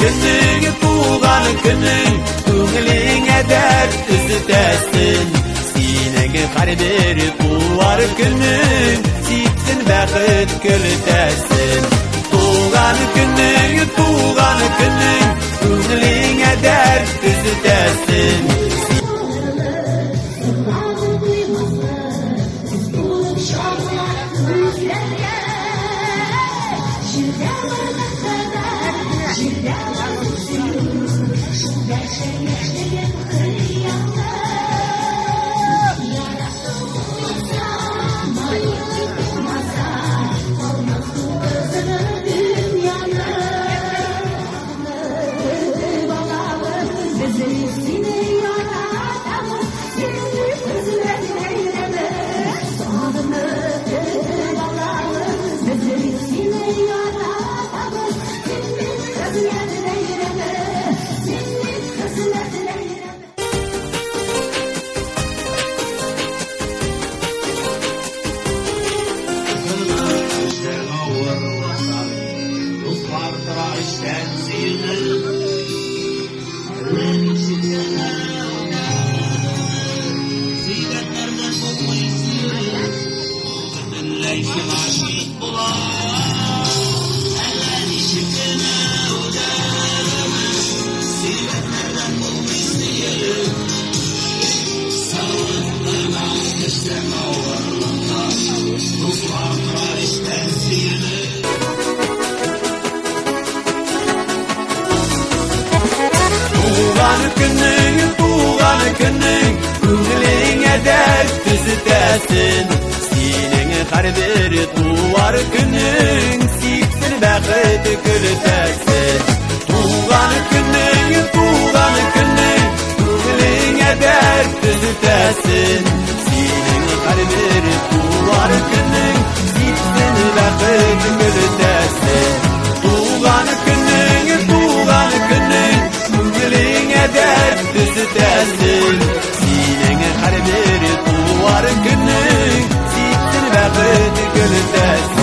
көнең, туган көнең, күңелеңә дәрт өзетәсен. Синең һәрбер туар көнең, сипсен бәхет көлтәсен. Туган көнең, туган көнең, күңелеңә дәрт өзетәсен. Туган көнең, туган көнең, күңелеңә дәрт төзетәсен. Синең һәрбер туар көнең, сипсен бәхет көлтәсен. Туган көнең, туган көнең, күңелеңә дәрт төзетәсен. Синең һәрбер туар көнең, сипсен бәхет көлтәсен. Туган көнең, туган көнең, күңелеңә дәрт төзетәсен. Синең һәрбер туар көнең, сипсен бәхет көлтәсен.